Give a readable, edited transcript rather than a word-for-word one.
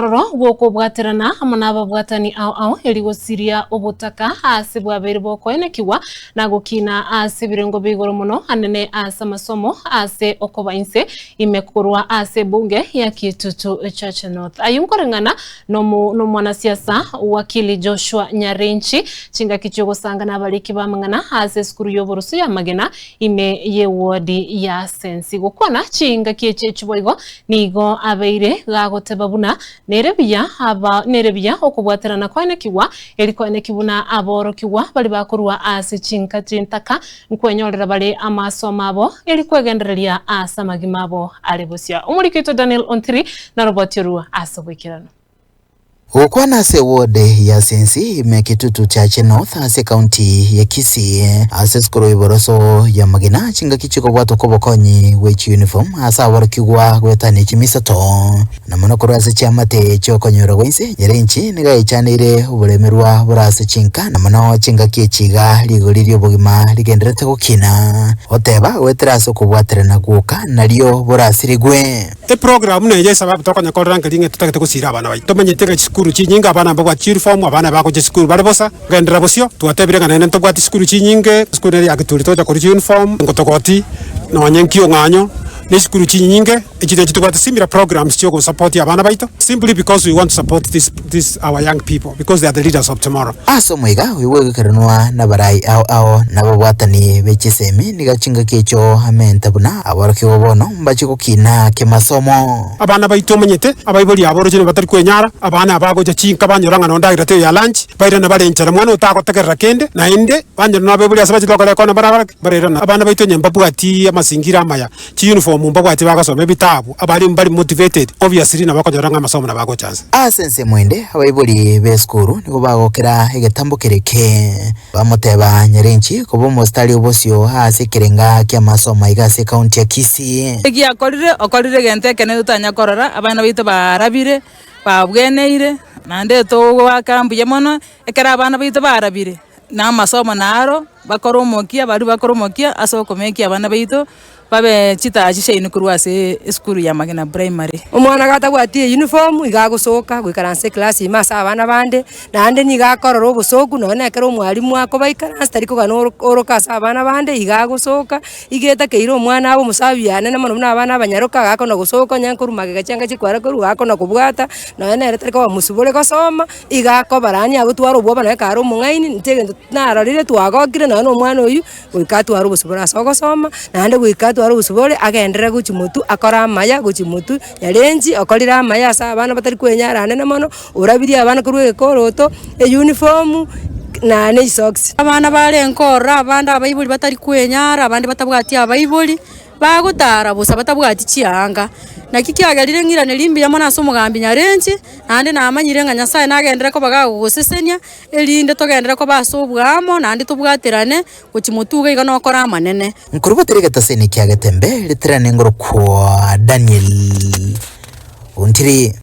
Ororo gw'okobwaterana amo nababwatani ao ao eri gosiria obotaka ase bwabeire bokoenekigwa na gokina ase ebirengo bia igoro mono anene ase amasomo ase okoba inse ime korwa ase ebunge ya Kitutu Chache North. Ayio nkoreng'ana nomwanasiasa Wakili Joshua Nyarenchi chingaki chiogosanga nabariki b'amang'ana ase esukuru y'oboroso y'amagena ime y'ewodi ya Sensi. Gokwana chingaki echi echi boigo Nigo abeire gagoteba buna nere buya aba nere buya okobwaterana kwaenekigwa, eri kwaeneki buna aborokigwa baria bakorua ase chinka chintaka nkwenyorera bare amasomo abo, eri kwegendereria ase amagima abo are bosio. Omoriki oito Daniel Ontiri naroboti orwo ase oboikeranu. Gokwana ase eward ya Sensi ime Kitutu Chache North ase ekaunti ya Kisii ase esukuru y'oboroso ya Magena chingaki chikobwatwa kw'obokonyi bwe chiuniform ase aborokigwa goetania chimisato na mono korwa ase chiamate chi'okonyorwa gwa inse Nyarenchi nigo aichaneire oboremerwa bore ase chinka na mono chingaki echi iga rigori ri'obogima rigendererete gokina goteba goetera ase okobwaterana gwoka nario borasirigwe. Eprogram neye esababu tokonya korora nkeri ng'a totagete gosiira abana baito. Tomanyete ng'a chisukuru chinyinge abana mbabwati chiuniform, abana bagocha chisukuru bare bosa, kogenderera bosio. Twatebire ng'a naende ntobwati chisukuru chinyinge, esukuru nere ya Kituri togocha korwa chiuniform, ngotogoti, nonye nkiong'anyo, ne chisukuru chinyinge, echi nachi tobwate similar programs chiogosupport abana baito, simply because we want to support this this our young people because they are the leaders of tomorrow. Ase omoika oyo bw'egekeranwa nabarai ao ao na ababwatani be chisemi nigo chingaki echio amente buna aborokigwa bono mbachie gokina kemasomo. Abana baito omanyete, abaibori abo oroche nigo batari kwenyara, abana aba bagocha chinka banyora ng'a nonde agirete oyo ya lunch, bairana bare enchara, mwana otagotegerera kende, naende banyora nabaibori ase bachete gokora ekona barabare ki? Barairana. Abana baito onye mbabwati amasingira amaya, Chiyunifomu mbabwati bagasoma ebitabu, abalimu mbari motivated, obviously nabo okonyora ng'a amasomo nabo agocha nse. Ase ensemo ende, abaibori b'esukuru nigo bagokera egetambo kere eke, bamoteba Nyarenchi koba omositari obosio ase ekerenga ki'amasomo aiga ase ekaunti ya Kisii. Eki akorire, okorire egento ekenene totanya korora, abana baito barabire, babweneire, naende togoaka mbuya mono, ekero abana baito barabire, na amasomo naro, bakore omokia, baria bakore omokia ase okomekia abana baito. Babe chitaachi chiaino korwa ase esukuru ya Magena Primary. Omwana gatabwati eyuniform iga agosoka goikaransa eclass ime ase abana bande, naende nigo akorora obosoku nonye na ekero omwalimu akobaikaransa tari kogana oro oroka ase abana bande iga agosoka, iga etakeire omwana abe omosabi anene mono buna abana abanyaroka gakona gosoka onye nkorwa magega chianga chikwara korwa gakona kobwata, nonye nere tari koba mosubore gosoma, iga akoba yaani agotwara obwoba nonye kare omong'aini, inche egento narorire twagokire nonye na omwana oywo. Goika atware obosibore ase ogosoma, naende goika atware obosibore agenderere gochia motwe akore amaya gochia motwe, nyarenchi okorire amaya ase abana batari kwenyara anene mono, orabirie abana korwa egekoroto, eyuniform, na ne chisocks. Abana barenge ororo abande abaibori batari kwenyara, abande batabwati abaibori. Bagotara bosa batabwati chianga. Naki kiagerire ng'iranerie mbuya mono ase omogambi Nyarenchi, naende namanyire ng'a Nyasae nagenderere koba gagogosesenia, erinde togenderere koba ase oboamo naende tobwaterane gochia motuga iga nokore amanene. Nkorubatera egetaseni kia Getembe, ritirane ngorokwa Daniel Ontiri.